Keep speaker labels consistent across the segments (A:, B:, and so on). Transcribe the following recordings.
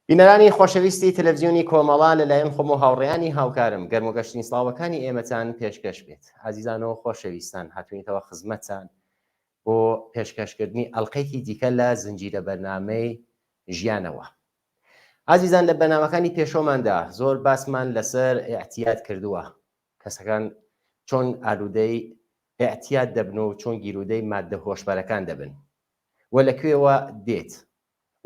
A: بینەرانی خۆشەویستی تەلەفزیۆنی کۆمەڵە لەلایەن خۆم و هاوڕێیانی هاوکارم گەرم و گەشترین سڵاوەکانی ئێمەتان پێشکەش بێت. ئازیزان و خۆشەویستان هاتوینەتەوە خزمەتتان بۆ پێشکەشکردنی ئەڵقەیەکی دیکە لە زنجیرە بەرنامەی ژیانەوە. ئازیزان لە بەرنامەکانی پێشۆماندا زۆر باسمان لەسەر ئیعتیاد کردووە، کەسەکان چۆن ئالوودەی ئیعتیاد دەبن و چۆن گیرودەی ماددە هۆشبەرەکان دەبن و لە کوێوە دێت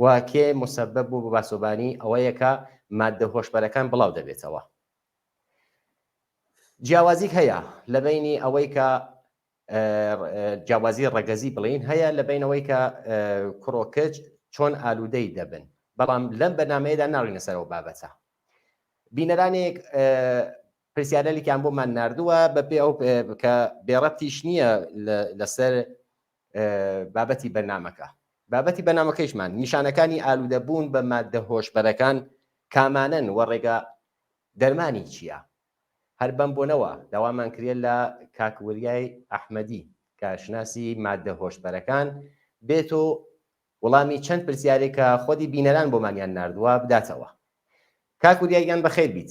A: و کێ موسەبەب بوو بە باسۆبانی ئەوەیە کە ماددە هۆشبەرەکان بڵاو دەبێتەوە. جیاوازیک هەیە لە بەینی ئەوەی کە جیاوازی ڕەگەزی بڵین هەیە لە بینەوەی کە کوڕ و کچ چۆن ئالوودەی دەبن بەڵام لەم بەرنمەیەدا ناڕینە سەرەوە بابەتە بینەرانێک پرسیارەلێکیان بۆمان نردووە بە پێ ئەو کە بێڕەتیش نییە لەسەر بابەتی بەرنمەکە بابەتی بەنامەکەیشمان نیشانەکانی ئالوودەبوون بە ماددە هۆشبەرەکان کامانەن و ڕێگا دەرمانی چییە؟ هەر بەم بۆنەوە داوامان کرێ لە کاک وریای ئەحمەدی کارشناسی ماددە هۆشبەرەکان بێت و وڵامی چەند پرسیارێک کە خۆدی بینەران بۆمانیان ناردووە بداتەوە. کاک وریا گیان بەخێر بیت.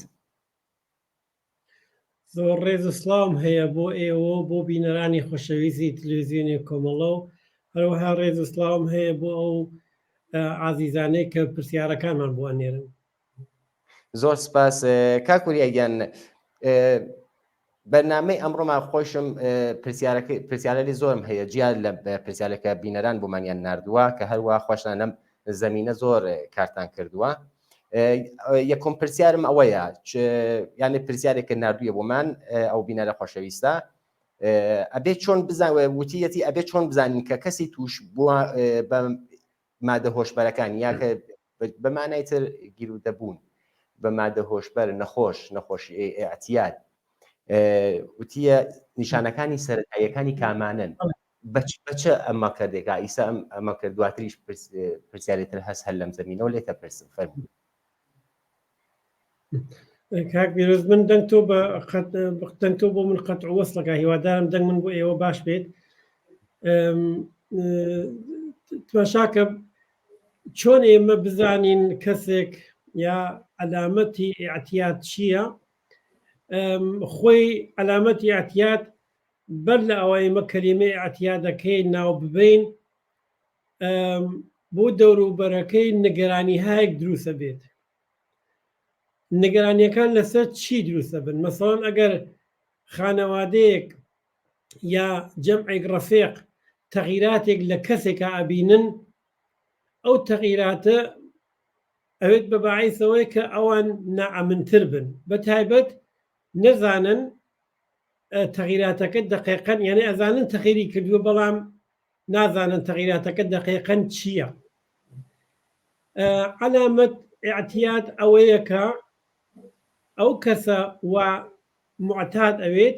B: زۆر ڕێز و سڵاوم هەیە بۆ ئێوە و بۆ بینەرانی خۆشەویستی تلویزیۆنی کۆمەڵە و هەروەها ڕێز و سڵاوم هەیە بۆ ئەو ئازیزانەی کە پرسیارەکانمان بۆ ئەنێرن.
A: زۆر سپاس کاک وریا گیان بەرنامەی ئەمڕۆمان خۆشم پرسیارەکە پرسیارەلی زۆرم هەیە جیا لە پرسیارەکە بینەران بۆمانیان نردووە کە هەروە خۆشتان لەم زەمینە زۆر کارتان کردووە یەکەم پرسیارم ئەوەیە یانێ پرسیارێکە نردوویە بۆمان ئەو بینەرە خۆشەویستە ئەبێ چۆن بزان وتیەتی ئەبێ چۆن بزانین کە کەسی توش بووە بە مادە هۆشبەرەکان یا کە بە مانای تر گیرودەبوون بە مادە هۆشبەر نەخۆش نەخۆشی ئیعتیاد وتیە نیشانەکانی سەرەتاییەکانی کامانەن بەچ بەچ ئەمە کردێکا ئیسا ئەم ئەمە کرد دواتریش پرسیارێتر هەست هەر لەم زەمینەوە لێتە پرسم فەرموو
B: کاک بیرۆز من دەنگ تۆ بە دەنگ تۆ بۆ من قەت وەسڵەکە هیوادارم دەنگ من بۆ ئێوە باش بێت تماشاکە چۆن ئێمە بزانین کەسێک یا عەلامەتی ئیعتیاد چییە خۆی عەلامەتی ئیعتیاد بەر لە ئەوە ئێمە کەلیمەی ئیعتیادەکەی ناو ببین بۆ دەوروبەرەکەی نگەرانی هایەک دروستە بێت نگەرانیەکان لەسەر چی دروستە بن مەسەڵەن ئەگەر خانەوادەیەک یا جەمعێک ڕەفێق تەغیراتێک لە کەسێکا ئەبینن ئەو تەغیراتە ئەوێت بە باعیسەوەی کە ئەوان نائەمنتر بن بە تایبەت نەزانن تەغیراتەکە دقیقەن یعنی ئەزانن تەغیری کردووە بەڵام نازانن تەغیراتەکە دقیقەن چییە عەلامەت ئیعتیاد ئەوەیە کە ئەو کەسە وا موعتاد ئەوێت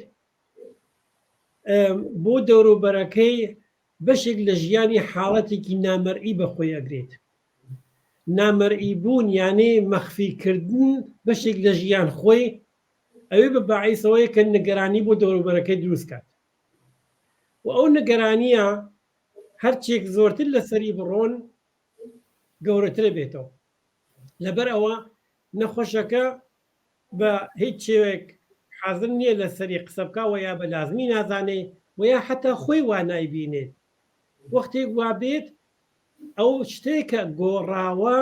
B: بۆ دەوروبەرەکەی بەشێک لە ژیانی حاڵەتێکی نامەرئی بە خۆی ئەگرێت. نامەرئی بوون یانێ مەخفی کردن بەشێک لە ژیان خۆی ئەوێ بە باعیسەوەیە کە نگەرانی بۆ دەوروبەرەکەی دروست کات و ئەو نگەرانیە هەرچێک زۆرتر لەسەری بڕۆن گەورەترە بێتەوە لەبەر ئەوە نەخۆشەکە بە هیچ شێوەیەک حازر نییە لەسەری قسە بکا وە یا بە لازمی نازانێ وە یا حەتا خۆی وا نایبینێت. وەختێک وا بێت ئەو شتەی کە گۆڕاوە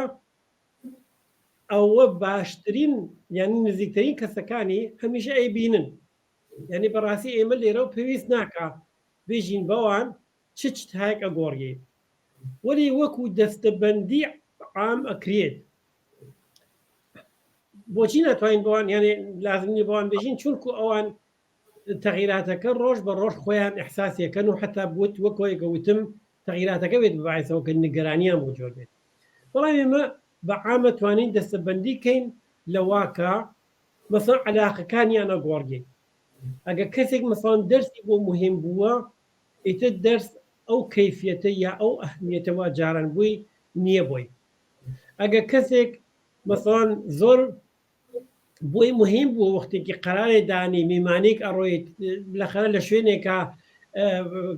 B: ئەوە باشترین یانی نزیکترین کەسەکانی هەمیشە ئەیبینن. یانی بەڕاستی ئێمە لێرەوە پێویست ناکا بێژین بەوان چ چتایەک ئەگۆڕیێ. وەلی وەکو دەستەبەندی عام ئەکرێت بۆچی ناتوانین بۆوان یانێ لازم نیە بۆوان بێژین چونکو ئەوان تەغیراتەکە ڕۆژ بە ڕۆژ خۆیان ئەحساسیەکەن و حتا بوت وەکۆیەکە وتم تەغیراتەکە بێت بەباعیسەوە کە نیگەرانیان بۆ جۆر بێت بەڵام ئێمە بە عامە توانین دەستەبەندی کەین لە واکە مەسەڵەن عەلاقەکانیان ئەگۆڕگەین ئەگە کەسێک مەسەڵەن دەرسی بۆ مهم بووە ئیتر دەرس ئەو کەیفیەتە یا ئەو ئەهمیەتە وا جاران بووی نییە بۆی ئەگەر کەسێک مەسەڵەن زۆر بۆی مهم بووە وەختێکی قەرارێ دانی میمانێک ئەڕۆیت لەخەرە لە شوێنێکە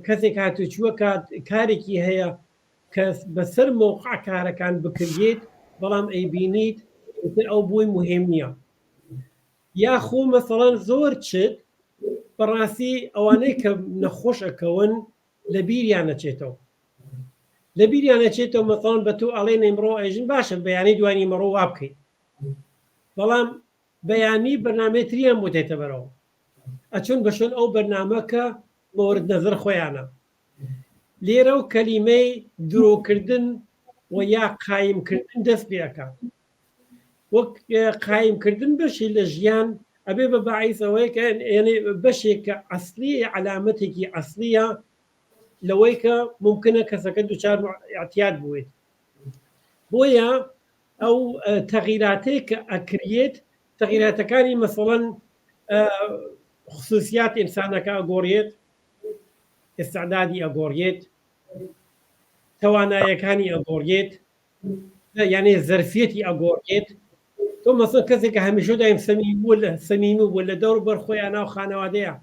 B: کەسێک هاتوچووە کات کارێکی هەیە کە بەسەر مەوقع کارەکان بکرێت بەڵام ئەیبینیت ئیتر ئەو بۆی مهم نییە. یاخۆ مەسەڵەن زۆر چت بەڕاستی ئەوانەی کە نەخۆش ئەکەون لە بیریان ئەچێتەوە لە بیریان ئەچێتەوە مەسەڵەن بە تۆ ئەڵێن ئیمڕۆ ئەیژن باشە بەیانی دوانی مەڕۆ وا بکەیت بەڵام بەیانی بەرنامەی تریان بۆ دێتە بەرەوە ئەچون بە شوێن ئەو بەرنامە کە مورد نەزەر خۆیانە لێرە و کەلیمەی درۆکردن و یا قایمکردن دەست پێ ئەکات وەک قایمکردن بەشی لە ژیان ئەبێ بە باعیس ئەوەی کە یعنی بەشێک کە ئەسلی عەلامەتێکی ئەسلیە لەوەی کە ممکنە کەسەکە دوچار اعتیاد بووێت بۆیە ئەو تەغیراتەی کە ئەکریێت تەغیراتەکانی مەسەڵەن خصوصیات ئینسانەکە ئەگۆڕێت ئستعدادی ئەگۆڕێت توانایەکانی ئەگۆڕێت یانێ زەرفیەتی ئەگۆڕێت تۆ مەسەن کەسێک کە هەمیشە دایم سەمیمی بووە لە سەمیمی بووە لە دەور بەر خۆیان ناو خانەوادەیە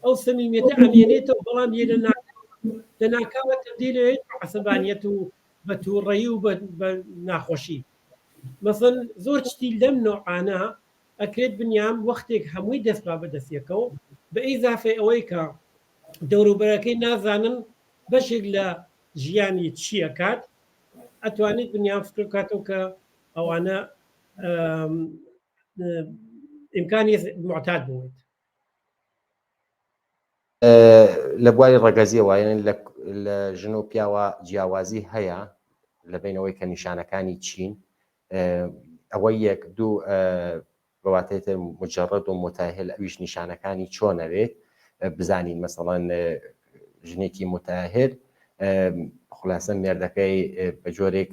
B: ئەو سەمیمیەتە ئەمێنێتەوە بەڵام یە لە لە ناکاوە تەبدیلێت بە عەسەبانیەت و بە تووڕەیی و بە ناخۆشی مەسەن زۆر شتی لەم نەوعانە ئەکرێت بنیام وەختێک هەمووی دەست با بەدەستیەکەو بە ئیزافەی ئەوەی کە دەوروبەرەکەی نازانن بەشێک لە ژیانی چی ئەکات ئەتوانێت بنیام فکر بکاتەوە کە ئەوانە ئیمکانی معتاد بوویت.
A: لە بواری ڕەگەزیەوە یعنی لە ژن و پیاوە جیاوازی هەیە لە بینەوەی کە نیشانەکانی چین ئەوە یەک دوو بە واتای تر مجرد و متاهل ئەویش نیشانەکانی چۆنەوێت بزانین مەسەڵەن ژنێکی متاهل خولاسە مێردەکەی بە جۆرێک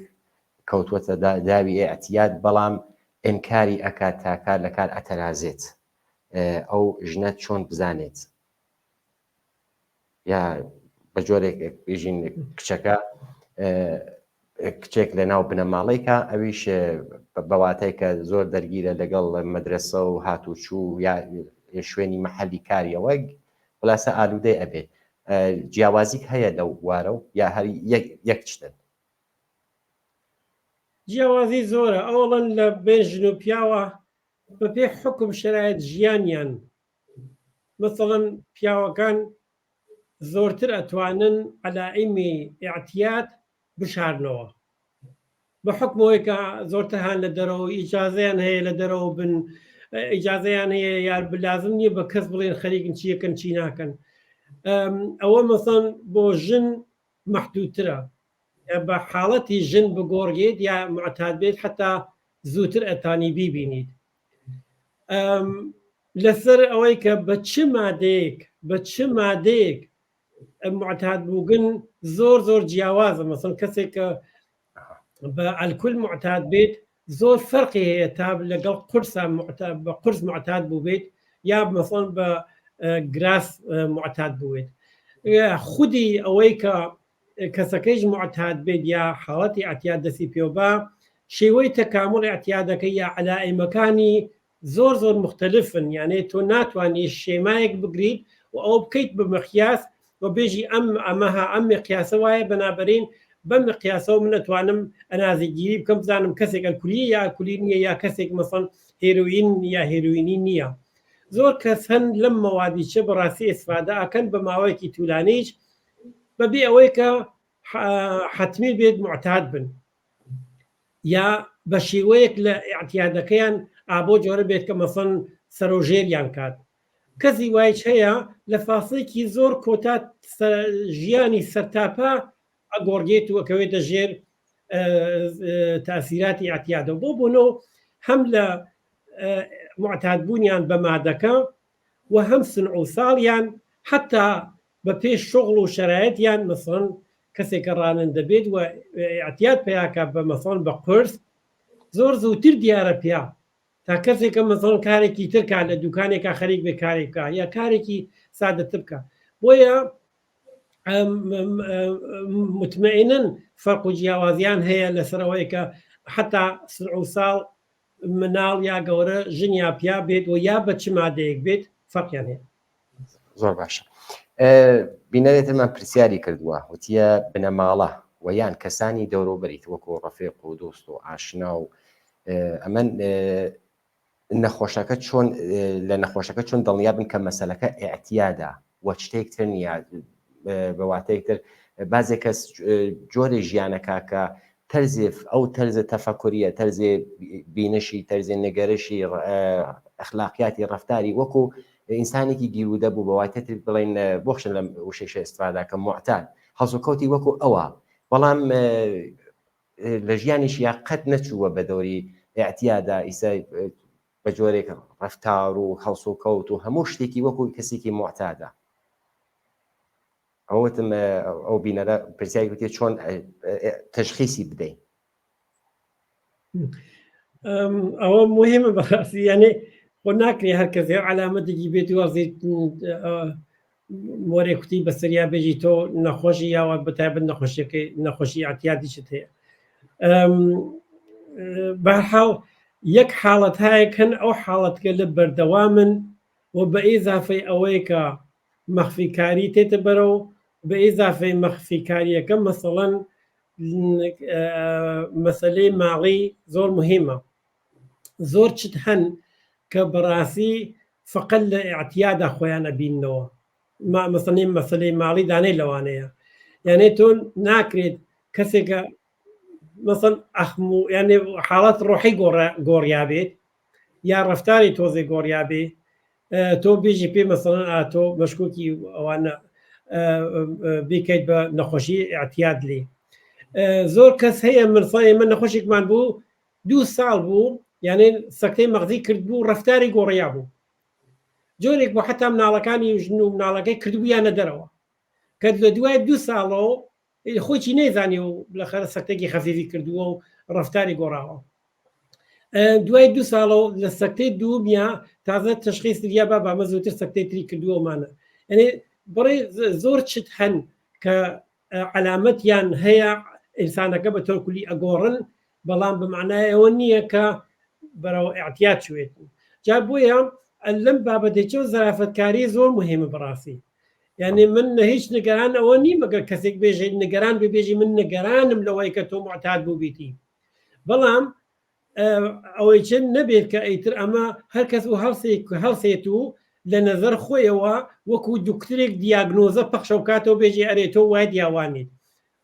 A: کەوتووەتە داوی ئیعتیاد بەڵام ئینکاری ئەکات تا کار لە کار ئەتەرازێت ئەو ژنە چۆن بزانێت یا بە جۆرێک بێژین کچەکە کچێک لە ناو بنەماڵەیکە ئەویش بەواتای کە زۆر دەرگیرە لەگەڵ مەدرسە و هاتوچوو یا شوێنی محەلی کاریەوە خلاسە ئالوودەی ئەبێت جیاوازیک هەیە لەو بوارە و یا هەر یەک شتن
B: جیاوازی زۆرە ئەوڵەن لە بێن ژن و پیاوە بەپێ حکم شرایط ژیانیان مەسەڵەن پیاوەکان زۆرتر ئەتوانن عەلائیمی ئیعتیاد بشارنەوە بە حکمەوەی کە زۆرتر هان لە دەرەوە ئیجازەیان هەیە لە دەرەوە بن ئیجازەیان هەیە یار بلازم نییە بە کەس بڵێن خەریکن چیەکەن چی ناکەن ئەوە مەسەن بۆ ژن مەحدودترە بە حاڵەتی ژن بگۆڕێت یا معتاد بێت حتا زووتر ئەتانی بیبینیت لەسەر ئەوەی کە بە چ مادەیەک بە چ مادەیەک معتاد بووگن زۆر زۆر جیاوازە مەسن کەسێک کە بە ئەلکول معتاد بێت زۆر فەرقی هەیە تا لەگەڵ قورسا بە قورس معتاد بوو بێت یا مەسەن بە گراس معتاد بووێت خودی ئەوەی کە کەسەکەیش معتاد بێت یا حاڵەتی ئەتیاد دەستی پێوبا شێوەی تەکامڵ اعتیادەکە یا عەلائیمەکانی زۆر زۆر مختلفن یانێ تۆ ناتوانانی شێمایەک بگریت و ئەو بکەیت بە مقیاس و بێژی ئەم ئەمەها ئەم مقیاسە وایە بەنابەرین بەم مقیاسەوە من ئەتوانم ئەنازەگیری بکەم بزانم کەسێک ئەلکولی یا ئەلکولی نییە یا کەسێک مەسەن هێرۆین یا هێرۆینی نییە زۆر کەس هەن لەم مەوادیچە بەڕاستی ئیسفادە ئەکەن بە ماوەیەکی تولانیش بەبێ ئەوەی کە حەتمی بێت معتاد بن یا بە شێوەیەک لە ئیعتیادەکەیان ئابۆ جۆرە بێت کە مەسەن سەرۆژێریان کات کەسی وایش هەیە لە فاسێکی زۆر کۆتا ژیانی سەرتاپا ئەگۆڕگێت و ئەکەوێتە ژێر تاسیراتی ئەتیادەوە بۆ بۆنەوە هەم لە معتادبوونیان بە مادەکە و هەم سن و ساڵیان حتا بە پێی شوغڵ و شەرایتیان مەسەڵەن کەسێک کە ڕانندە بێت و ئیعتیاد پەیاکا بە مەسەڵەن بە قورس زۆر زووتر دیارە پیا تا کەسێک کە مەسەڵەن کارێکی تر کا لە دوکانێکا خەریک بێ کارێک بکا یا کارێکی سادەتر بکا بۆیە مطمئنن فەرق و جیاوازیان هەیە لەسەر ئەوەی کە حتا سن و ساڵ مناڵ یا گەورە ژن یا پیا بێت و یا بە چ مادەیەک بێت فەرقیان هەیە
A: زۆر باشە بینەرێترمان پرسیاری کردووە وتیە بنەماڵە. و یان کەسانی دەوروبەریت وەکو ڕەفیق و دۆست و ئاشنا و ئەمە نەخۆشەکە چۆن لە نەخۆشەکە چۆن دڵنیا بن کە مەسەلەکە ئیعتیادە و شتێک تر نییە بە واتەیەک تر بازێک کەس جۆرێ ژیانەکە کە تەرزێ ئەو تەرزە تەفەکوریە تەرزێ بینشی تەرزێ نگەرشی ئەخلاقیاتی ڕەفتاری وەکو ئینسانێکی گیرودە بوو بە واتە تر بڵێن بۆخشن لەم وشەیشە ئیستفادە کە موعتاد هەڵسوکەوتی وەکو ئەوە بەڵام لە ژیانیشیا قەت نەچووە بە دەوری ئیعتیادا ئیسە بە جۆرێک ڕەفتار و هەڵسوکەوت و هەموو شتێکی وەکو کەسێکی موعتادە. ئەوە وتم ئەو بینەرە پرسیاری وتی چۆن تەشخیسی بدەین.
B: ئەوە مهمە بەڕاستی یانێ خۆ ناکرێ هەر کەسێ عەلامەتێکی بێت وازی مۆرێ کوتی بەسەریا بێژی تۆ نەخۆشی یاوە بەتایبەت نەخۆشیەکەی نەخۆشی ئەعتیادیشت هەیە بەرحاڵ یەک حاڵەت هەیە هەن ئەو حاڵەتگە لە بەردەوامن و بە ئیزافەی ئەوەی کە مەخفیکاری تێتە بەرەو بە ئیزافەی مەخفیکاریەکە مەسەڵەن مەسلەی ماڵی زۆر مهمە زۆر چت هەن کە بەڕاستی فقط لە ئیعتیادا خۆیان ئەبیننەوە مەسەنی مەسلەی ماڵی دانەی لەوانەیە یانێ تۆ ناکرێت کەسێکە مەسەن ئەخم و یانێ حاڵەت ڕۆحی گۆڕیا بێت یا ڕفتاری تۆزێ گۆڕیا بێ تۆ بێژی پێ مەسەڵەن ئاتۆ مەشکوکی ئەوانە بیکەیت بە نەخۆشی اعتیاد لێ زۆر کەس هەیە مرسا ئێمە نەخۆشێکمان بوو دوو ساڵ بوو یانێ سەکتەی مەغزی کرد بوو ڕفتاری گۆڕیا بوو جۆرێک بۆ حتا مناڵەکانی ژن و مناڵەکەی کردبوویانە دەرەوە کە لە دوای دوو ساڵەوە خۆی نەیزانی و لەخەرە سەکتێکی خەفیفی کردووە و ڕفتاری گۆڕاوە دوای دوو ساڵەوە لە سەکتەی دوومیا تازە تشخیص دریا با بامە زووتر سەکتەی تری کردووەمانە یعنی بڕێ زۆر چت هەن کە عەلامەتیان هەیە ئینسانەکە بە تۆر کولی ئەگۆڕن بەڵام بە معنای ئەوە نییە کە بەرەو اعتیاد چوێت جا بۆیە لەم بابەتێکەوە زەرافەتکاری زۆر مهمە بەڕاستی یعنی من هیچ نگەران ئەوە نیم ئەگەر کەسێک بێژێت نگەران ببێژی من نگەرانم لەوەی کە تۆ معتاد بووبیتی بەڵام ئەوەی چ نەبێت کە ئیتر ئەمە هەر کەس و هەڵسێک هەڵسێت و لە نەزەر خۆیەوە وەکو دوکترێک دیاگنۆزە پەخشە بکاتەوە بێژێ ئەرێ تۆ وای دیاوانیت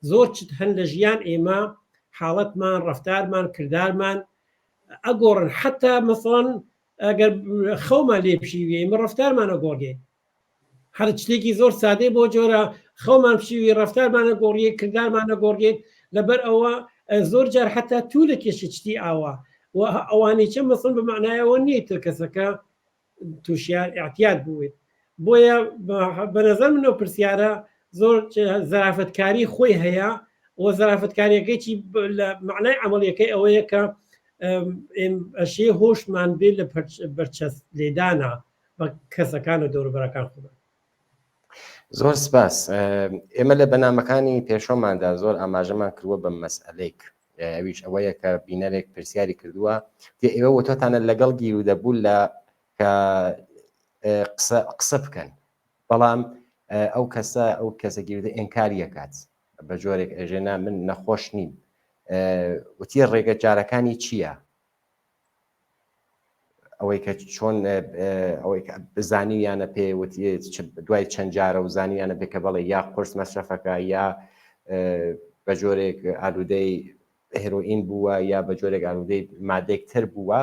B: زۆر چت هەن لە ژیان ئێمە حاڵەتمان ڕەفتارمان کردارمان ئەگۆڕن حتا مەسەڵەن ئەگەر خەومان لێ پشیوی ئێمە ڕەفتارمان ئەگۆڕێ هەر شتێکی زۆر سادەی بۆ جۆرە خەومان پشیوی ڕفتارمانە گۆڕیە کردارمانە گۆڕێت لەبەر ئەوە زۆر جار حتا تو لە کێشی شتی ئاوا و ئەوانی چە مەسن بە معنایەوە نییە تر کەسەکە تووشیار اعتیاد بووێت بۆیە بە نظر منەوە پرسیارە زۆر زەرافەتکاری خۆی هەیە و زەرافەتکاریەکەی چی لە معنای عملیەکەی ئەوەیە کە ئەشێ هۆشمان بێ لە بەرچەست لێدانە بە کەسەکان و دەوروبەرەکان خۆمان.
A: زۆر سپاس. ئێمە لە بەنامەکانی پێشۆماندا زۆر ئاماژەمان کردووە بە مەسئلەیەک ئەویش ئەوەیە کە بینەرێک پرسیاری کردووە تێ ئێوە وتۆتانە لەگەڵ گیرودەبوو لە کە قسە قسە بکەن بەڵام ئەو کەسە ئەو کەسە گیرودە ئینکاریەکات بە جۆرێک ئێژێ نا من نەخۆش نیم وتی ڕێگە جارەکانی چییە؟ ئەوەی کە چۆن ئەوەی کە زانیویانە پێ وتی دوای چەند جارە و زانیویانە پێ کە بەڵێ یا قرس مەسرەفەکە یا بە جۆرێک ئالوودەی هێرۆئین بووە یا بە جۆرێک ئالوودەی مادەێک تر بووە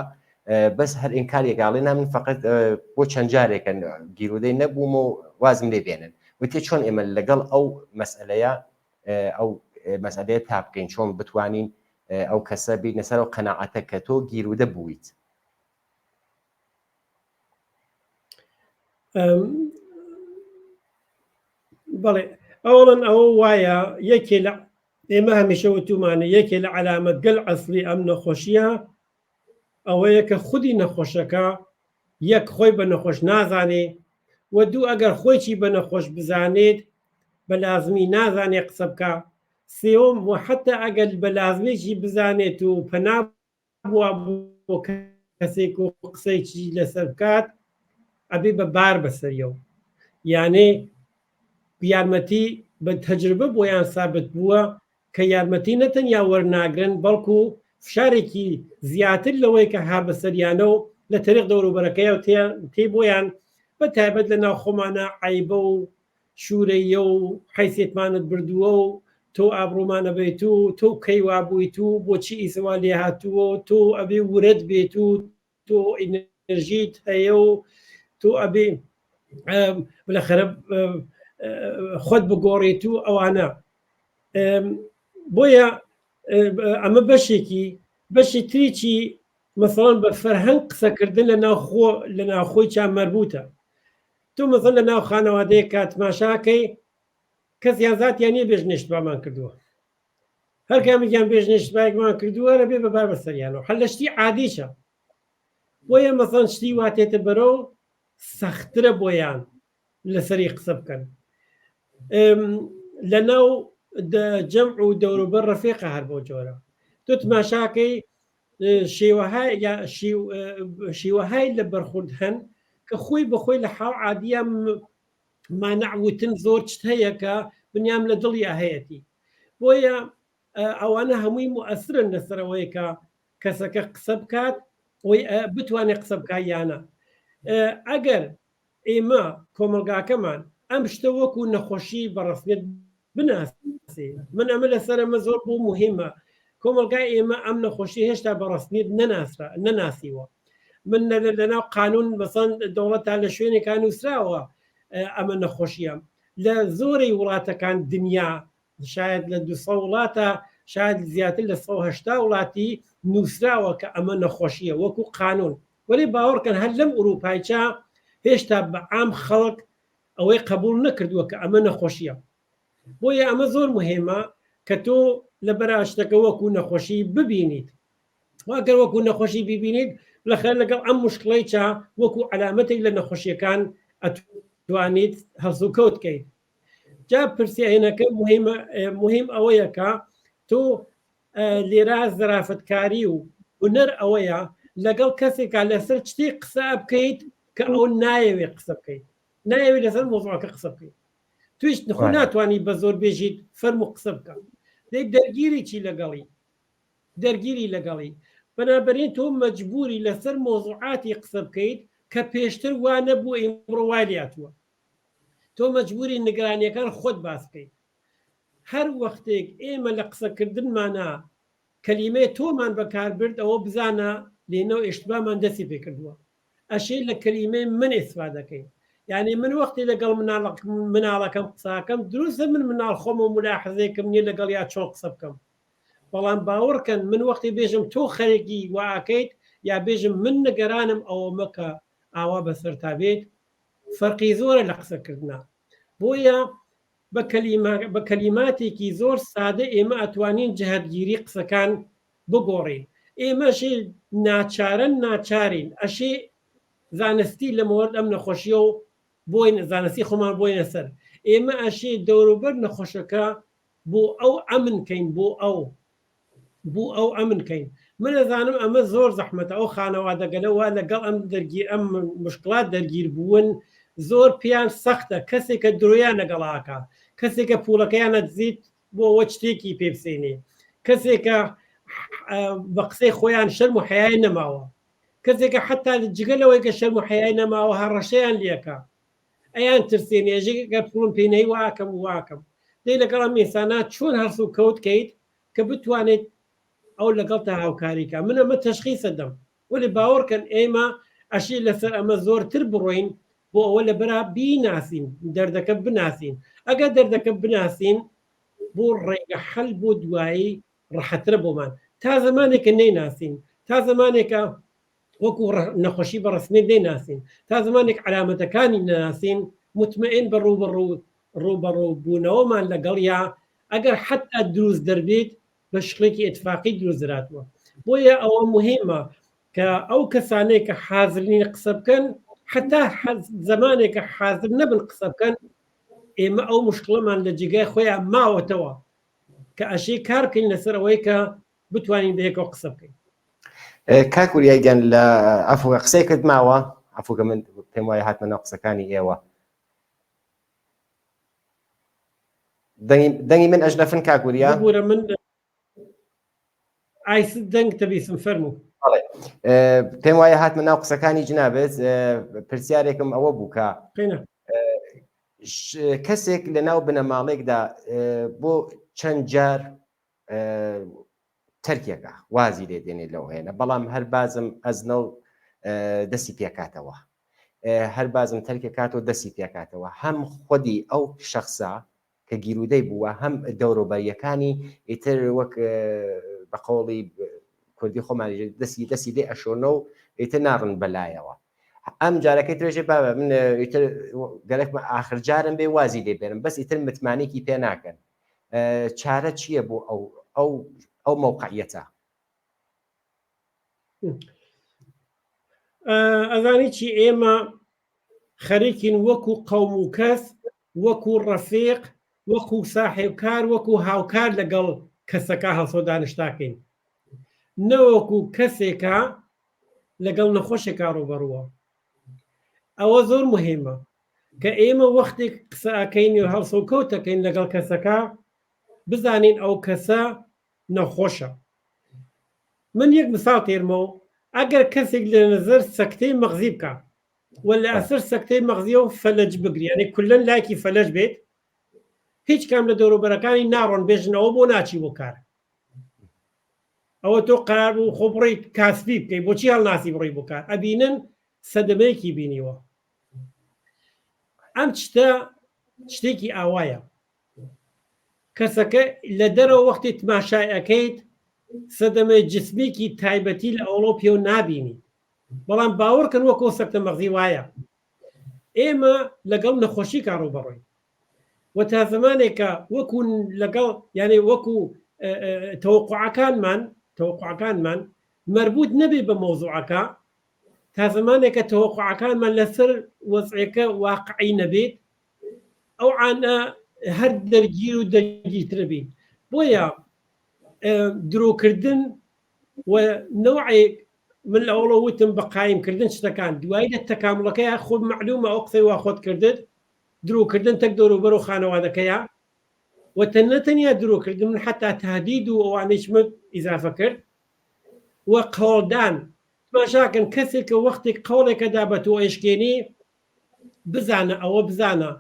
A: بەس هەر ئینکارێک ئاڵێ نا من فقط بۆ چەند جارێکە گیرودەی نەبووم و وازم لێ بێنن وتی چۆن ئێمە لەگەڵ ئەو مەسئلەیە ئەو مەسئلەیە تا بکەین چۆن بتوانین ئەو کەسە بینە سەر ئەو قەناعەتە کە تۆ گیرودە بوویت.
B: بەڵێ ئەوڵەن ئەوە وایە یەکێ لە ئێمە هەمیشە وتومانە یەکێ لە عەلامەت گەل ئەسلی ئەم نەخۆشیە ئەوەیە کە خودی نەخۆشەکە یەک خۆی بە نەخۆش نازانێ و دوو ئەگەر خۆیی بە نەخۆش بزانێت بە لازمی نازانێ قسە بکە سێوم و حتا ئەگەر بە لازمێکی بزانێت و پەنا بووە بۆ کەسێک و قسەیکی لەسەر بکات ئەبێ بە بار بەسەریەوە یانێ یارمەتی بە تەجربە بۆیان سابت بووە. کە یارمەتی نەتەنیا وەرناگرن بەڵکو فشارێکی زیاتر لەوەی کە ها بەسەریانە و لە تەریق دەوروبەرەکەی و تێ بۆیان بە تایبەت لە ناو خۆمانە عیبە و شوورەیە و حیسێتمانت بردووە و تۆ ئابڕوومانە بێت و تۆ کەی وابوویت و بۆچی ئیسوا لێ هاتووە و تۆ ئەبێ ورەت بێت و تۆ ئینرژیت هەیە و تۆ ئەبێ بلەخەرە خۆت بگۆڕیت و ئەوانە بۆیە ئەمە بەشێکی بەشی تریی مەسەڵەن بە فەرهەنگ قسەکردن لە ناوخۆ لە ناوخۆی چا مەربوتە تۆ مەسەڵ لە ناو خانەوادەیە کاتماشاکەی کەس یان زاتیان نیە بێژ نێشتبامان کردووە هەر کامێکیان بێژ نێشتبایەکمان کردووە لە بێ بە بار بەسەریانەوە هەر لە شتی عادیشە بۆیە مەسەڵەن شتی واتێتە بەرەو سەخترە بۆیان لەسەری قسە بکەن لە ناو جەمع و دەوروبەر ڕەفیقە هەر بۆ جۆرە تۆ تماشاکەی شێوەهای یا شێوەهای لە بەرخورد هەن کە خۆی بەخۆی لە حاڵ عادیە مانع وتن زۆر چت هەیە کە بنیام لە دڵیا هەیەتی بۆیە ئەوانە هەمووی موئەسرن لەسەر ئەوەی کە کەسەکە قسە بکات بتوانێت قسە بکات یانە ئەگەر ئێمە کۆمەلگاکەمان ئەم شتە وەکو نەخۆشی بەڕسمێت بناسی من ئەمە لەسەر ئەمە زۆر بۆ مهمە کۆمەلگای ئێمە ئەم نەخۆشی هێشتا بەڕسمیت نەناسرا نەناسیوە من لەناو قانون مەسەن دەوڵەت تا لە شوێنێکان نووسراوە ئەمە نەخۆشیە لە زۆرەی وڵاتەکان دنیا شاید لە 200 وڵاتە شاید زیاتر لە 180 وڵاتی نووسراوە کە ئەمە نەخۆشیە وەکو قانون وەلی باوەڕکەن هەر لەم ئوروپایچە هێشتا بە عام خەڵک ئەوەی قبول نەکردووە کە ئەمە نەخۆشیە بۆیە ئەمە زۆر مهمە کە تۆ لە بەراشتەکە وەکو نەخۆشی ببینیت واگەر وەکو نەخۆشی ببینیت لەخەر لەگەڵ ئەم مشکڵەی چا وەکو علامەتێک لە نەخۆشیەکان ئەتوانیت هەڵسوکەوت کەیت جا پرسیارەکە مهمە مهم ئەوەیە کە تۆ لێرا زەرافتکاری و هونەر ئەوەیە لەگەڵ کەسێکا لەسەر شتێک قسە بکەیت کە ئەو نایەوێت قسە بکەیت نایەوێت لەسەر مۆزوعەکە قسە بکەیت تویش خۆ ناتوانانی بە زۆر بێژیت فەرمو قسە بکە دەی دەرگیری چی لەگەڵی دەرگیری لەگەڵی بەنابەرین تۆ مەجبوری لەسەر مۆزوعاتی قسە بکەیت کە پێشتر وا نەبوو ئیمڕۆ وای لاتووە تۆ مەجبوری نگرانیەکان خۆت باس بکەیت هەر وەختێک ئێمە لە قسەکردنمانا کەلیمەی تۆمان بەکار برد ئەوە بزانە لێنەوە ئیشتبامان دەستی پێکردووە ئەشێ لە کەلیمەی من ئیستفادە کەین یعنی من وەختی لەگەڵ مناڵەکەم قساکەم دروستە من مناڵ خۆم و ملاحزێکم نییە لەگەڵ یا چۆن قسە بکەم بەڵام باوەڕکەن من وەختی بێژم تۆ خەرێکی واکەیت یا بێژم من نگەرانم ئەوە مەکە ئاوا بەسەر تا بێت فەرقی زۆرە لە قسەکردنا بۆیە بە کەلیماتێکی زۆر سادە ئێمە ئەتوانین جهتگیری قسەکان بگۆڕین ئێمەشی ناچارن ناچارین ئەشێ زانستی لە مۆرد ئەم نەخۆشیە و بۆین زانستی خۆمان بۆینە سەر ئێمە ئەشێ دەوروبەر نەخۆشەکە بۆ ئەو ئەمن کەین بۆ ئەو بۆ ئەو ئەمن کەین من ئەزانم ئەمە زۆر زەحمەتە ئەو خانەوادەگەلە وا لەگەڵ ئەم دەرگیر ئەم مشکلات دەرگیر بوون زۆر پێیان سەختە کەسێکە درۆیان لەگەڵاکە کەسێکە پوڵەکەیان ئەدزیت بۆ ئەوە شتێکی پێ بسێنێ کەسێکە بە قسەی خۆیان شەرم و حەیای نەماوە کەسێکە حتا جگە لەوەی کە شەرم و حەیای نەماوە هەڕەشەیان لەکە ئەیان ترسێنێ ئێژێ گەر پوڵم پێ نەی واکەم و واکەم دەی لەگەڵ ئەم ئینسانە چۆن هەڵس و کەوت کەیت کە بتوانێت ئەو لەگەڵ تا هاوکاری کا من ئەمە تەشخیسە دەم وەلی باوەڕکەن ئێمە ئەشی لەسەر ئەمە زۆرتر بڕۆین بۆ ئەوە لە بەرا بیناسین دەردەکە بناسین ئەگەر دەردەکە بناسین بۆ ڕێگە حەل بۆ دوایی ڕەحەترە بۆمان تا زمانێکە نەیناسین تا زمانێکە وەکو نەخۆشی بە ڕسمی نەیناسین تا زمانێک علامەتەکانی نەناسین مطمئن بە ڕووبەڕوو ڕووبەڕوو بوونەوەمان لەگەڵیا ئەگەر حتا دروست دەربێت بە شکڵێکی ئیتفاقی دروست دراتوە بۆیە ئەوە مهمە کە ئەو کەسانەی کە حازر نین قسە بکەن حتا زمانێک کە حازر نەبن قسە بکەن ئێمە ئەو مشکلەمان لە جێگای خۆیان ماوەتەوە کە ئەشێ کار بکەین لەسەر ئەوەی کە بتوانین بەیەکەوە قسە بکەین.
A: کاک وریا گیان لە عەفوکە قسەیەکت ماوە؟ عەفوکە من پێم وایە هاتمە ناو قسەکانی ئێوە. دەنگی دەنگی من ئەژنەفن کاک وریا؟
B: ببورە من ئایس دەنگ تەبیسم فەرموو.
A: بەڵێ پێم وایە هاتمە ناو قسەکانی جنابت پرسیارێکم ئەوە بوو کە کەسێک لە ناو بنەماڵێکدا بۆ چەند جار تەرکێکە وازی لێ دێنێت لەو هێنە بەڵام هەر بازم ئەزنە و دەستی پێکاتەوە هەر بازم تەرکێکاتەوە دەستی پێکاتەوە هەم خودی ئەو شخصە کە گیرودەی بووە هەم دەوروبەریەکانی ئیتر وەک بە قەوڵی کوردی خۆمانی دەستی دەستی لێ ئەشۆنە و ئیتر ناڕن بەلایەوە ئەم جارەکەی ترێژێ بابە من ئیتر گەلەکمە ئاخر جارم بێ وازی لێ بێنم بەس ئیتر متمانێکی پێ ناکەن چارە چییە بۆ ئەو ئەو ئەو مەوقعیەتە؟
B: ئەزانی چی ئێمە خەریکین وەکو قەوم و کەس وەکو ڕەفیق وەکو ساحێبکار وەکو هاوکار لەگەڵ کەسەکە هەڵسۆ دانیشتاکەین نەوەکو کەسێکە لەگەڵ نەخۆشێکا ڕوبەڕووە ئەوە زۆر مهمە کە ئێمە وەختێک قسە ئەکەین و هەڵسوکەوتەکەین لەگەڵ کەسەکە بزانین ئەو کەسە نەخۆشە من یەک مثال تێرمەوە ئەگەر کەسێک لە نظر سەکتەی مەغزی بکە و لە ئەسەر سەکتەی مەغزیەوە فەلەج بگری یعنی کولەن لایکی فەلەج بێت هیچ کام لە دەوروبەرەکانی ناڕۆن بێژنەوە بۆ ناچی بۆ کار ئەوە تۆ قرار بوو خۆ بڕی کاسبی بکەی بۆچی هەڵناسی بڕی بۆ کار ئەبینن سەدەمەیەکی بینیوە ئەم شتە شتێکی ئاوایە کەسەکە لە دەرەوە وەختی تماشای ئەەکەیت سەدەمەی جسمیکی تایبەتی لە ئەوڵۆ پێو نابینی بەڵام باوەڕکەن وەکۆ سەکتە مەغزی وایە ئێمە لەگەڵ نەخۆشی کا ڕووبەڕووین و تا زمانێکە وەکو لەگەڵ یانێ وەکو تەوەقعەکانمان تەوەقعەکانمان مربوط نەبێ بە مۆزوعەکە تا زمانێکە تەوەقعەکانمان لەسەر وەزعەکە واقعی نەبێت ئەو عانە هەر دەرگیر و دەرگیرترە بین بۆیە درۆکردن و نەوعێک من لە ئەوڵە وتم بە قایمکردن شتەکان دوایی لە تەکامڵەکەی خۆ معلومە ئەو قسەی وا خۆت کردت درۆکردن تەک دەوروبەر و خانەوادەکەیە و تەنە تەنیا درۆکردن من حتا تهدید و ئەوانەیشمت ئیزافە کرد و قەوڵدان تماشاکەن کەسێک کە وەختێک قەوڵێکەدا بە تۆ ئەیشکێنی بزانە ئەوە بزانە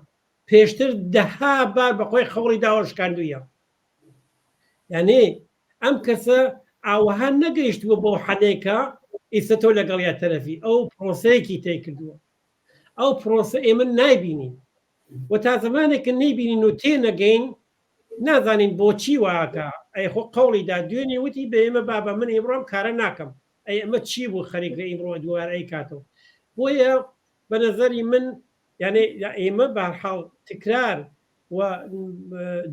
B: پێشتر دەها بار بە خۆی خەوڵی داوە شکاندوویە یعنی ئەم کەسە ئاوەها نەگەیشتووە بۆ حەدێکە ئیستا تۆ لەگەڵیا تەرەفی ئەو پرۆسەیەکی تێ کردووە ئەو پرۆسە ئێمە نایبینین و تا زمانێکە نەیبینین و تێنەگەین نازانین بۆچی واکە ئەی خۆ قەوڵی دا دوێنێ وتی بە ئێمە بابە من ئیمڕۆ ئەم کارە ناکەم ئەی ئەمە چی بوو خەریکە ئیمڕۆ دووارە ئەیکاتەوە بۆیە بە نەزەری من یانێ ئێمە بەهەرحاڵ تکرار و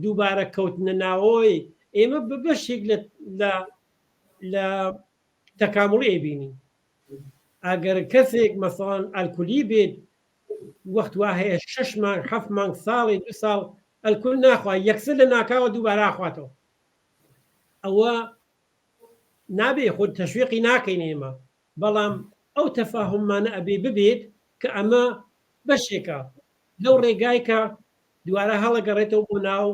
B: دووبارە کەوتنە ناوەوەی ئێمە بە بەشێک لە لە لە تەکامڵی ئەیبینین ئەگەر کەسێک مەسەڵەن ئەلکولی بێت وەخت وا هەیە شەش مانگ حەفت مانگ ساڵێ دو ساڵ ئەلکول ناخوا یەکسەر لە ناکاوە دووبارە ئەخواتەوە ئەوە نابێ خۆ تەشویقی ناکەین ئێمە بەڵام ئەو تەفاهممانە ئەبێ ببێت کە ئەمە بەشێکە لەو ڕێگای کە دووارە هەڵەگەڕێتەوە بۆ ناو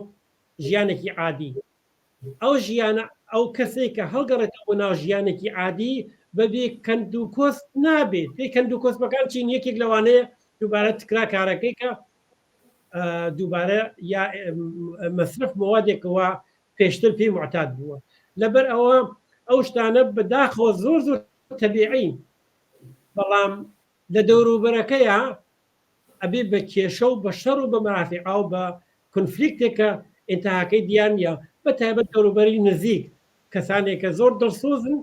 B: ژیانێکی عادی ئەو ژیانە ئەو کەسێک کە هەڵگەڕێتەوە بۆ ناو ژیانێکی عادی بەبێ کەند و کۆسپ نابێت پێی کەند و کۆسپەکان چین یەکێک لەوانەیە دووبارە تکرا کارەکەی کە دووبارە یا مەسرف مەوادێکەوە پێشتر پێی معتاد بووە لەبەر ئەوە ئەو شتانە بەداخەوە زۆر زۆر تەبیعین بەڵام لە دەوروبەرەکەیە ئەبێ بە کێشە و بە شەڕ و بە مەرافیعا و بە کونفلیکتێک کە ئینتهاکەی دیار نییە، بە تایبەت دەوروبەری نزیک، کەسانێک کە زۆر دڵسۆزن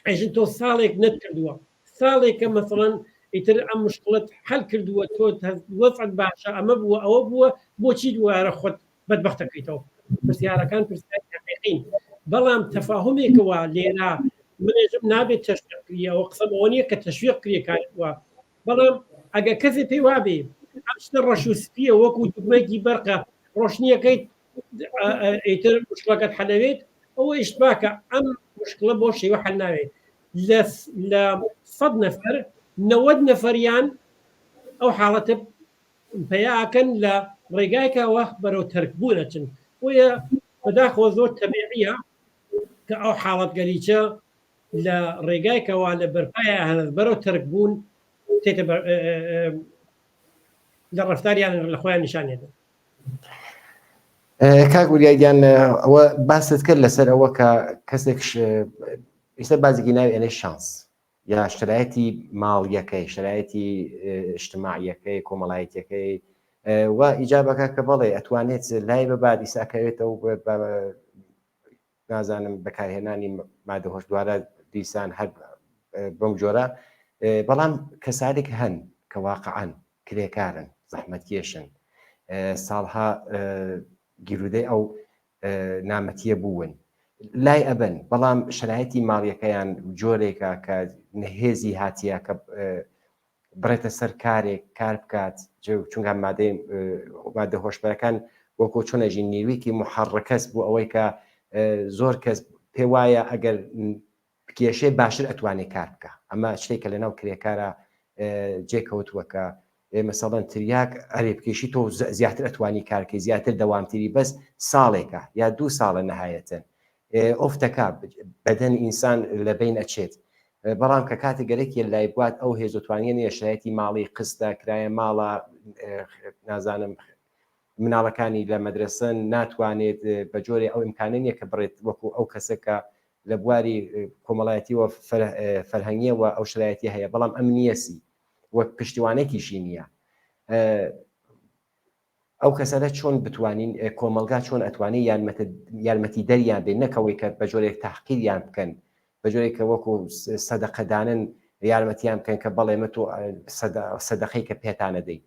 B: ئەیژن تۆ ساڵێک نەتکردووە، ساڵێکە مەسەڵەن ئیتر ئەم مشکڵەت حەل کردووە، تۆ وەزعت باشە، ئەمە بووە ئەوە بووە، بۆچی دووارە خۆت بەدبەخت دەکەیتەوە؟ پرسیارەکان پرسیاری حەقیقین، بەڵام تەفاهومێکەوە لێرە منێژم نابێت تەشویق کریە، ئەوە قسەم ئەوە نییە کە تەشویق کریە کاری وا، بەڵام ئەگەر کەسێ پێی وابێ ئەم شتە ڕەش و سپیە وەکو دوگمەیەکی بەرقە ڕۆشنیەکەی ئیتر مشکڵەکەت حەلەوێت ئەوە ئیشتباکە ئەم مشکڵە بۆ شێوە حەل ناوێت لە سەد نەفەر 90 نەفەریان ئەو حاڵەتە پەیاکەن لە ڕێگایکە وە بەرەو تەرکبوون ئەچن. بۆیە بەداخەوە زۆر تەبیعیە کە ئەو حاڵەتگەلیچە لە ڕێگایکەوە لە بەرپای هەنەز بەرەو تەرکبوون تێتە لە ڕەفتاریان لە خۆیان نیشانێدن.
A: کاک وریا گیان ئەوە باست کرد لەسەر ئەوە کە کەسێک ئێستا بازێکی ناوی ئەنێ شانس یا شرایەتی ماڵیەکەی شرایەتی اجتماعیەکەی کۆمەڵایەتیەکەی و ئیجابەکە کە بەڵێ ئەتوانێت لای بەبات ئیسا کەوێتەوە نازانم بەکارهێنانی مادە هۆشدوارە دیسان هەر بەم جۆرە بەڵام کەسانێک هەن کە واقعەن کرێکارن زەحمەتکێشن ساڵها گیرودەی ئەو نامەتیە بوون لای ئەبن بەڵام شرایەتی ماڵیەکەیان جۆرێکە کە نەهێزی هاتیە کە بڕێتە سەر کارێک کار بکات چونکە مادەی مادە هۆشبەرەکان وەکۆ چۆنەژی نیویکی محڕکەس بۆ ئەوەی کە زۆر کەس پێ وایە ئەگەر بکێشێ باشتر ئەتوانێ کار بکە ئەمە شتێکە لەناو کرێکارە جێکەوتووە کە مەسەڵەن تریاک ئەرێ بکێشی تۆ زیاتر ئەتوانی کارکەی زیاتر دەوامتری بەس ساڵێکە یا دوو ساڵە نهایەتەن ئۆفتەکە بەدەن ئینسان لە بین ئەچێت بەڵام کە کاتێک گەرەکیە لای بوات ئەو هێز و توانیە نیە شایەتی ماڵی قستە کرایە ماڵە نازانم مناڵەکانی لە مەدرسن ناتوانێت بە جۆرێ ئەو ئیمکانە نییە کە بڕێت وەکو ئەو کەسە کە لە بواری کۆمەڵایەتیەوە فەرهەنگیەوە ئەو شرایەتی هەیە بەڵام ئەم نیەسی وەک پشتیوانێکیشی نییە ئەو کەسانە چۆن بتوانین کۆمەڵگا چۆن ئەتوانێت یارمەتی دەریان بێت نەکەوەی کە بە جۆرێک تحقیریان بکەن بە جۆرێک کە وەکو سەدەقەدانن یارمەتیان بکەن کە بەڵێ مە تۆ سەدەقەی کە پێتانە دەی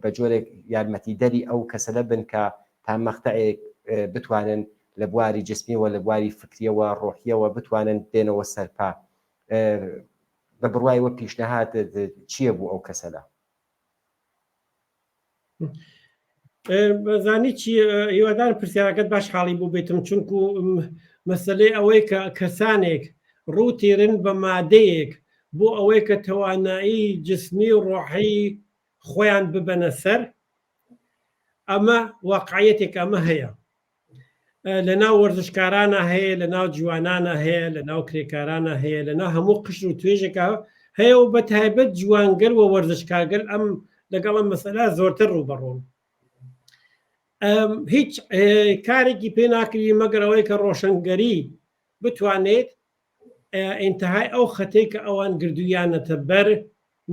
A: بە جۆرێک یارمەتی دەری ئەو کەسەلە بن کە تا مەقتەعێک بتوانن لە بواری جسمیەوە لە بواری فکریەوە ڕۆحیەوە بتوانن بێنەوە سەرپا بە بڕوای وە پیشنهاد چییە بوو ئەو کەسەلە؟
B: زانی چی هیوادار پرسیارەکەت باش حاڵی بوو بێتم چونکو مەسلەی ئەوەی کە کەسانێک ڕووتێرن بە مادەیەک بۆ ئەوەی کە توانایی جسمی و ڕۆحی خۆیان ببەنە سەر ئەمە واقعەتێک ئەمە هەیە لە ناو وەرزشکارانە هەیە لە ناو جوانانە هەیە لە ناو کرێکارانە هەیە لە ناو هەموو قشر و توێژێکە هەیە و بە تایبەت جوانگەل و وەرزشکارگەل ئەم لەگەڵ ئەم مەسەلا زۆرتر ڕووبەڕوون هیچ کارێکی پێ ناکری مەگەر ئەوەی کە ڕۆشنگەری بتوانێت ئینتهای ئەو خەتەی کە ئەوان گردویانەتە بەر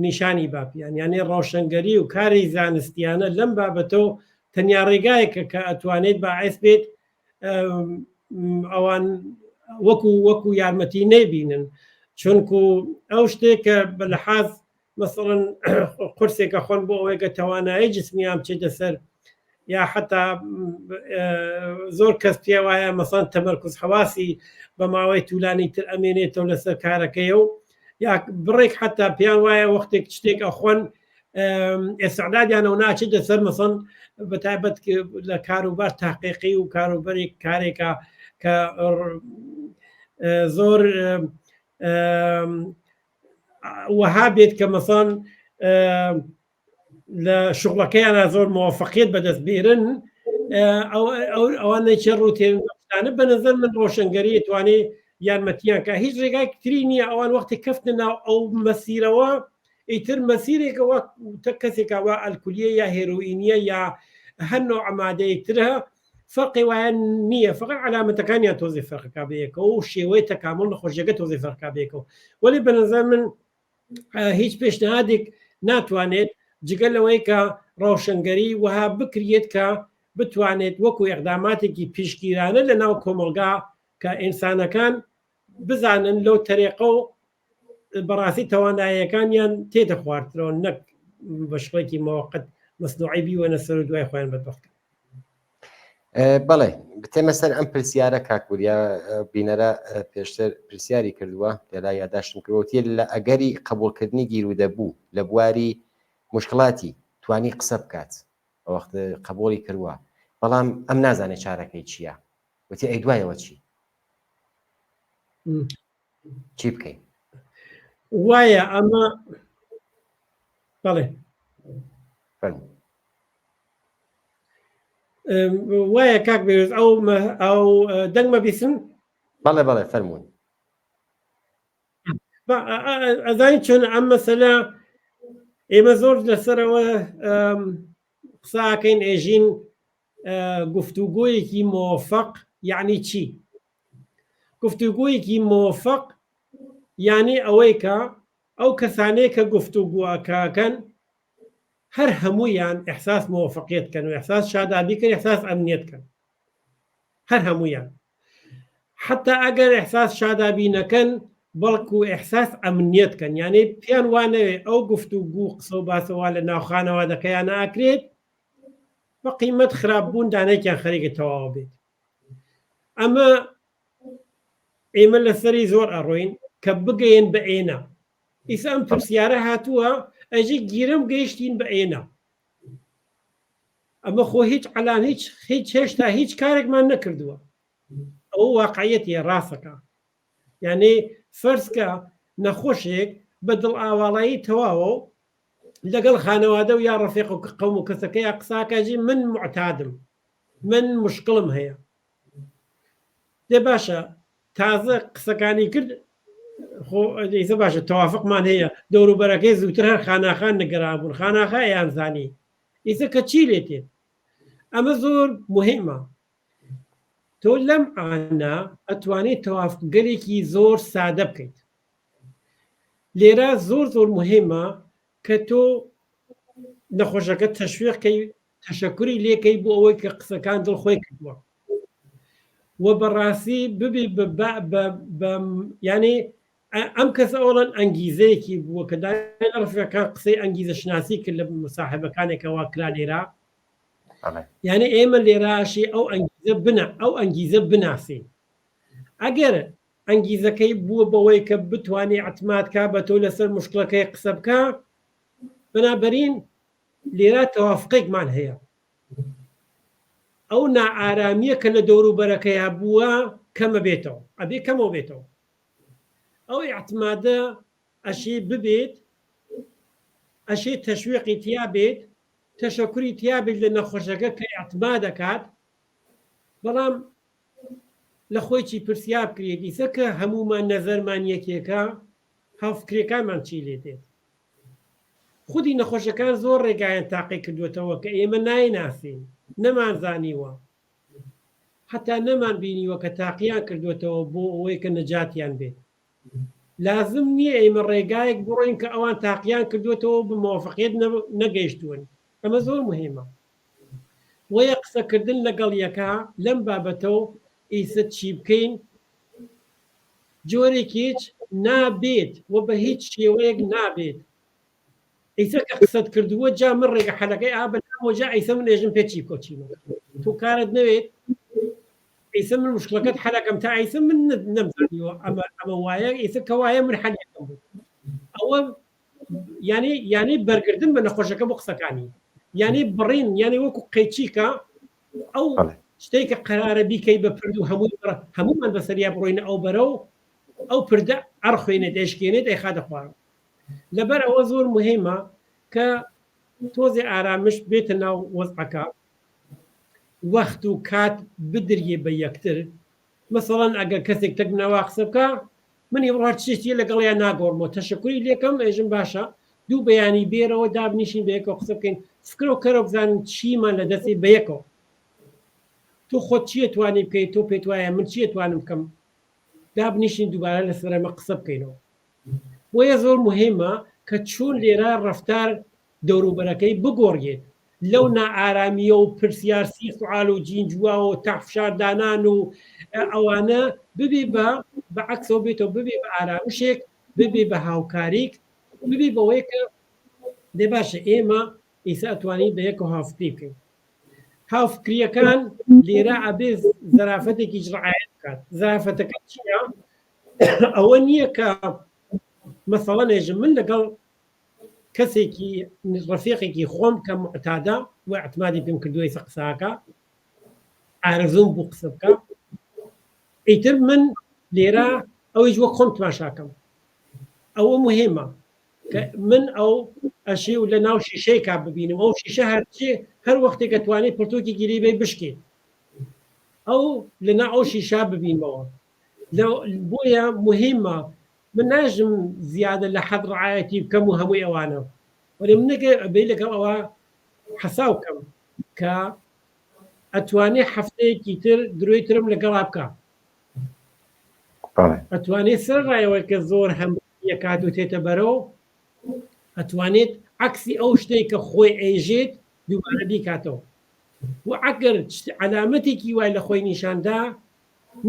B: نیشانی باپیان یانێ ڕۆشنگەری و کاری زانستیانە لەم بابەتەوە تەنیا ڕێگایەکە کە ئەتوانێت باعث بێت ئەوان وەکو وەکو یارمەتی نەیبینن چونکو ئەو شتێک کە بە لەحاز مەسەڵەن قورسێکە خۆن بۆ ئەوەی کە تەوانایی جسمیان بچێتە سەر یا حتا زۆر کەس پێ وایە مەسەن تەمەرکز حەواسی بە ماوەی تولانی تر ئەمێنێتەوە لەسەر کارەکەی و یا بڕێک حتا پێیان وایە وەختێک شتێک ئەخۆن ئێسعدادیانەوە ناچێتە سەر مەسەن بە تایبەت لە کاروبار تاقیقی و کاروبەرێک کارێکە کە زۆر وەها بێت کە مەسەن لە شغڵەکەیانە زۆر موفقیت بەدەست بێرن ئەوانێکی ڕوتێنانە بە نظر من ڕۆشنگەری توانێ یارمەتیان کە هیچ ڕێگای تری نییە ئەوان وەختی کەفتە ناو ئەو مەسیرەوە ئیتر مەسیرێکە وەک تە کەسێکە وا ئەلکولیە یا هێرۆئینیە یا هەر نوع مادەیەک ترە فەرقی وایە نییە فقط علامەتەکانیان تۆزی فەرقەکە بەیەکەوە و شێوەی تەکامل نەخۆشیەکە تۆزی فەرقا بەیەکەوە وەلی بە نظر من هیچ پێشنهادێک ناتوانێت جگە لەوەی کە ڕەوشنگەری وەها بکرێت کە بتوانێت وەکو ئەقداماتێکی پیشگیرانە لە ناو کۆمەڵگا کە ئینسانەکان بزانن لەو تەرێقە و بەڕاستی تواناییەکانیان تێتە خواردترەوە نەک بە شڵێکی مۆقت مەسنوعی بیوەنە سەر و دوای خۆیان بەدبەخت کەن.
A: بەڵێ بتێمە سەر ئەم پرسیارە کاک وریا بینەرە پێشتر پرسیاری کردووە لەلا یاداشتم کردووە لە ئەگەری قبوڵکردنی گیرودەبوو لە بواری مشکڵاتی توانی قسە بکات وەخت قبوڵی کردووە بەڵام ئەم نازانێت چارەکەی چییە وتی ئەی دوایەوە چی چی بکەین
B: وایە ئەمە بەڵێ
A: فەرموو.
B: وایە کاک بێز ئەو ئەو دەنگمە بیسن؟
A: بەڵێ بەڵێ فەرموون.
B: ئەزانی چۆن ئەم مەسەلە ئێمە زۆر لەسەرەوە قساکەین ئێژین گفتوگۆیەکی مۆفەق یعنی چی؟ گفتوگۆیەکی مۆفەق یعنی ئەوەی کە ئەو کەسانەیە کە گفتوگوواکەکەن هەر هەموویان ئیحساس مۆفەقیەت کەن و ئیحساس شادابی کەن ئیحساس ئەمنیەت کەن هەر هەموویان حتا ئەگەر ئیحساس شادابی نەکەن بەڵکو ئیحساس ئەمنیەت کەن یانێ پێیان وانەوێ ئەو گفت و گوو قسە و باسەوە لە ناوخانەوە دەکەیان ئاکرێت بە قیمەت خراپ بوون دانێکیان خەریکە تەواو بێت ئەمە ئێمە لەسەری زۆر ئەڕۆین کە بگەین بە ئێنە ئیسا ئەم پرسیارە هاتووە ئەژی گیرم گەیشتین بە ئێنە ئەمە خۆ هیچ ئەلان هیچ هیچ هێشتا هیچ کارێکمان نەکردووە ئەو واقعەتیە ڕاستەکە یعنی فەرزکە نەخۆشێک بە دڵ ئاواڵایی تەواوە و لەگەڵ خانەوادە و یا ڕەفیق و قەوم و کەسەکە یا قساکەجی من معتادم من مشکلم هەیە دێ باشە تازە قسەکانی کرد خۆ ئیسە باشە تەوافقمان هەیە دەوروبەرەکەی زووتر هەر خاناخان نگەران بوون خاناخا یان زانی ئیسە کە چی لێ تێت ئەمە زۆر مهمە تۆ لەم ئانا ئەتوانێت تەوافقگەلێکی زۆر سادە بکەیت لێرە زۆر زۆر مهمە کە تۆ نەخۆشەکە تەشویقکەی تەشەکوری لێکەی بۆ ئەوەی کە قسەکان دڵ خۆی کردووە و بەڕاستی ببی بە ینی ئەم کەس ئەوڵەن ئەنگیزەیەکی بووە کە ڕفەکان قسەی ئەنگیزە شناسی کرد لە مساحبەکانێکەوە کرا لێرە یعنی ئێمە لێراشی ئەو ئەنگیزە بنە ئەو ئەنگیزە بناسین ئەگەر ئەنگیزەکەی بووە بەوەی کە بتوانێ اعتماد کا بە تۆ لەسەر مشکلەکەی قسە بکە بنابرین لێرە تەوافقێکمان هەیە ئەو نائارامیە کە لە دەوروبەرەکەیا بووە کەمە بێتەوە ئەبێ کەمەوە بێتەوە ئەو ئیعتمادە ئەشێ ببێت ئەشێ تەشویقی تیا بێت تەشەکوری تیا بێت لە نەخۆشەکە کە ئیعتمادەکات بەڵام لە خۆی چی پرسیار بکرێت ئیسە کە هەمومان نەزەرمان یەکێکە هاوفکرەکانمان چی لێ دێت خودی نەخۆشەکان زۆر ڕێگایان تاقی کردووەتەوە کە ئێمە نایناسین، نەمانزانیوە، هەتا نەمان بینیوە کە تاقیان کردووەتەوە بۆ ئەوەی کە نەجاتیان بێت. لازم نییە ئێمە ڕێگایەک بڕۆین کە ئەوان تاقیان کردووەتەوە و بە مەوافەقیەت نەگەیشتوون. ئەمە زۆر موهیمە. بۆیە قسەکردن لەگەڵ یەکا لەم بابەتە و ئیسە چی بکەین جۆرێکیچ نابێت و بە هیچ شێوەیەک نابێت ئیسە کە قسەت کردووە جا من ڕێگە حەلەکەی ئا بەلامەوە جا ئیسە من ئێژم پێ چی بکەو چی مەکە تۆ کارت نەوێت ئیسە من مشکلەکەت حەلەکەم تا ئیسە من نەمزانیوە ئەمە ئەمە وایە ئیسە کە وایە من حەلەکەم بوو ئەوە یعنی یعنی بەرگردن بە نەخۆشەکە بۆ قسەکانی یعنی بڕین یعنی وەکو قەیچیکە ئەو شتێک کە قەرارە بیکەی بە پرد و هەمووی هەموومان بەسەریا بڕۆینە ئەو بەرە و ئەو پردە ئەڕخوێنێت ئەشکێنێت ئەیخاتە خوارەوە لەبەر ئەوە زۆر مهمە کە تۆزێ ئارامش بێتە ناو وەزعەکە وەخت و کات بدریێ بە یەکتر مەسەڵەن ئەگەر کەسێک تەک منەوا قسە بکە من ئیمڕۆ هەر شتێکی لەگەڵیان ناگۆڕمەوە تەشەکوری لێکەم ئێژم باشە دوو بەیانی بێرەوە دابنیشین بەیەکەوە قسە بکەین فکرە و کەرە بزانین چیمان لە دەستی بەیەکەوە تۆ خۆت چیە توانی بکەیت تۆ پێت وایە من چیە توانم بکەم دابنیشین دووبارە لەسەر ئەمە قسە بکەینەوە بۆیە زۆر مهمە کە چۆن لێرە ڕەفتار دەوروبەرەکەی بگۆڕێت لەو نائارامیە و پرسیار سی سوال و جین جواوە و تاح فشار دانان و ئەوانە ببێ بە بە عەکسەوە بێتەوە ببێ بە ئارامشێک ببێ بە هاوکاریک ببێ بەوەی کە دێ باشە ئێمە ئیسا ئەتوانین بە یەکەوە هاوفکری بکەین هاوفکریەکان لێرە ئەبێ زەرافەتێکیش ڕعایەت بکات زەرافەتەکە چییە ئەوە نییە کە مەسەڵەن ئێژم من لەگەڵ کەسێکی ڕەفیقێکی خۆم کە معتادە و اعتمادی پێم کردووە ئیسە قساکە ئارەزوم بوو قسە بکە ئیتر من لێرە ئەویش وەک خۆم تماشاکەم ئەوە مهمە کە من ئەو. ئەشێ و لە ناو شیشەیەکا ببینم ئەو شیشە هەرچێ هەر وەختێک ئەتوانێت پرتۆکی لێ بێ بشکێت ئەو لە ناو ئەو شیشە ببینمەوە بۆیە مهمە من ناژم زیادە لە حەد ڕعایەتی بکەم و هەمووی ئەوانە وەێ منەکە بێ لەگەڵ ئەوە حەساو کەم کە ئەتوانێ هەفتەیەکی تر درۆی ترم لەگەڵا بکە ئەتوانێت سەر ڕایەوەی کە زۆر هەم یەکات و تێتە بەرەو ئەتوانێت عەکسی ئەو شتەی کە خۆی ئەیژێت دووبارە بیکاتەوە و ئەگەر عەلامەتێکی وای لە خۆی نیشاندا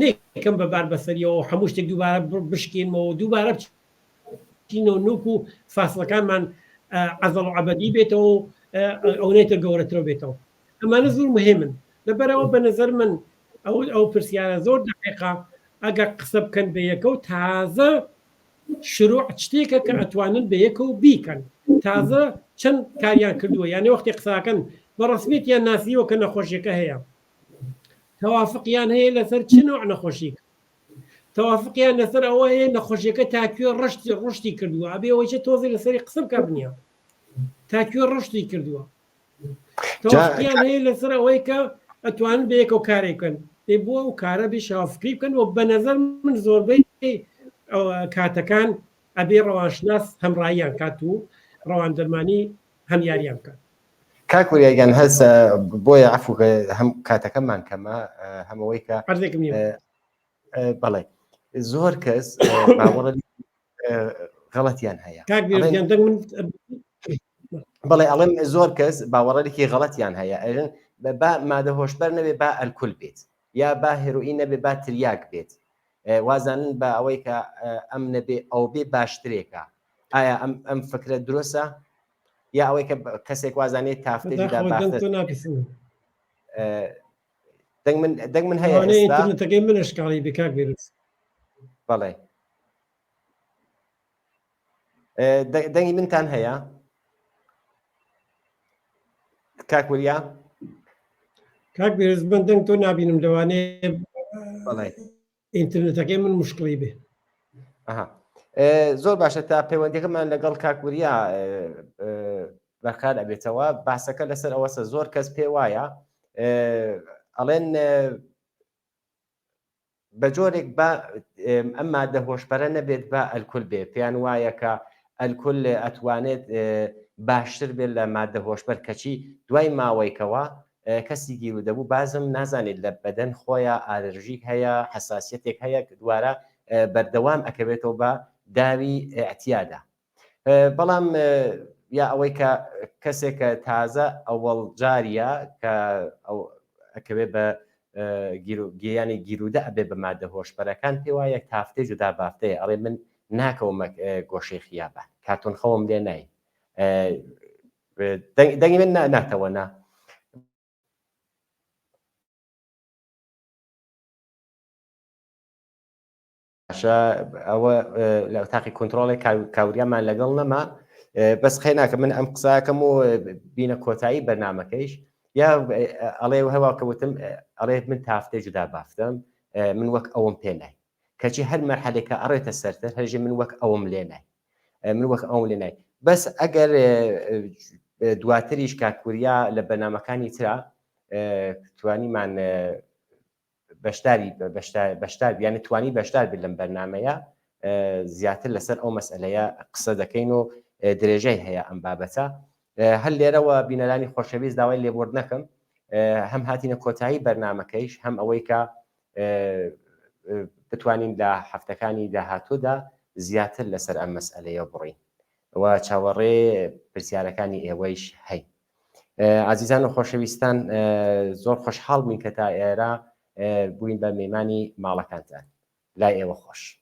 B: نەیکەم بە بار بەسەریەوە هەموو شتێک دووبارە بشکێنمەوە دووبارە بچینەوە نوک و فاسڵەکانمان عەزەڵ و عەبەدی بێتەوە و ئەونەی تر گەورەترەوە بێتەوە ئەمانە زۆر مهمن لەبەرەوە بە نظر من ئەو ئەو پرسیارە زۆر دقیقە ئەگەر قسە بکەن بە یەکە و تازە شروع شتێکە کە ئەتوانن بە یەکەوە بیکەن تازە چەند کاریان کردووە یانێ وەختی قساکەن بە ڕسمیتیان ناسیوە کە نەخۆشیەکە هەیە تەوافقیان هەیە لەسەر چ نوع نەخۆشیک تەوافقیان لەسەر ئەوە هەیە نەخۆشیەکە تاکوێ ڕشتی ڕشتی کردووە ئەبێ ئەوەی چە تۆزی لەسەری قسە بکە بنیە تاکوێ ڕشتی کردووە تەوافقیان هەیە لەسەر ئەوەی کە ئەتوانن بە یەکەوە کارێک بکەن ئێ بۆ ئەو کارە بێ شاوفکری بکەن و بە نەزەر من زۆربەی کاتەکان ئەبێ ڕەوانشناس هەمڕاییان کات و ڕەوان دەرمانی هەم یاریان بکات.
A: کاک وریا گیان هەس بۆیە عەفو هەم کاتەکەمان کەمە هەم ئەوەی کە
B: عەرزێکم نییە.
A: بەڵێ زۆر کەس باوەڕ غەڵەتیان هەیە
B: کاک بێرگیان دەنگ من
A: بەڵێ ئەڵێم زۆر کەس باوەڕێکی غەڵەتیان هەیە ئەرن با مادە هۆشبەر نەبێ با ئەلکول بێت یا با هێرۆئین نەبێ با تریاک بێت وازانن بە ئەوەی کە ئەم نەبێ ئەو بێ باشترێکە ئایا ئەم ئەم فکرە دروستە یا ئەوەی کە کەسێک وازانێت تافتێ دەنگ من دەنگ من هەیە
B: ئینتەرنێتەکەی من شکاڵی بێ کاک بێرز
A: بەڵێ دەنگی منتان هەیە کاک وریا
B: کاک بێرز من دەنگ تۆ نابینم لەوانەیە ئینتەرنێتەکەی من مشکلی بێ
A: زۆر باشە تا پەیوەندەکەمان لەگەڵ کاک وریا بەرقار ئەبێتەوە باسەکە لەسەر ئەوەسە زۆر کەس پێ وایە ئەڵێن بە جۆرێک با ئەم مادە هۆشبەرە نەبێت با ئەلکول بێ پێیان وایە کە ئەلکول ئەتوانێت باشتر بێت لە مادە هۆشبەر کەچی دوای ماوەیکەوە کەسی گیرو دەبوو بازم نازانێت لە بەدەن خۆیان ئالرژیک هەیە حساسیەتێک هەیە دوارە بەردەوام ئەکەوێتەوە بە داوی ئەتیادا بەڵام یا ئەوەی کە کەسێک کە تازە ئەوەڵ جاریە کە ئەکەوێ بە گیانی گیرودە ئەبێ بە مادە هۆشبەرەکان پێ وایە تافتەی جودا بافتەیە ئەڵێ من ناکەومە گۆشەی خیابان کارتۆن خەوم لێ نای دەنگی من ناتەوە نا باشە ئەوە لە تاقی کۆنتترۆڵێک کاوریامان لەگەڵ نەما بەس خێناکە من ئەم قساکەم و بینە کۆتایی بەرنمەکەیش یا ئەڵێ هەوا کەوتم ئەڵێ من تافتێ جودا بافتم من وەک ئەوم پێ نای کەچی هەر مەرحەلێکە ئەڕێتە سەرتر هەرژێ من وەک ئەوم لێ نای من وەک ئەوم لێ نای بەس ئەگەر دواتریش کاکوریا لە بەنامەکانی ترا توانیمان بەشداری بەشدار یانە توانی بەشدار بێت لەم بەرنمەیە زیاتر لەسەر ئەو مەسئلەیە قسە دەکەین و درێژەی هەیە ئەم بابەتە هەر لێرەوە بینەرانی خۆشەویست داوای لێبوردن نەکەم هەم هاتینە کۆتایی بەرنمەکەیش هەم ئەوەی کە بتوانین لە هەفتەکانی داهاتوودا زیاتر لەسەر ئەم مەسئلەیە بڕین و چاوەڕێ پرسیارەکانی ئێوەیش هەین ئازیزان و خۆشەویستان زۆر خۆشحاڵ بووین کە تا ئێرە بووین بە میمانی ماڵەکانتان لای ئێوە خۆش.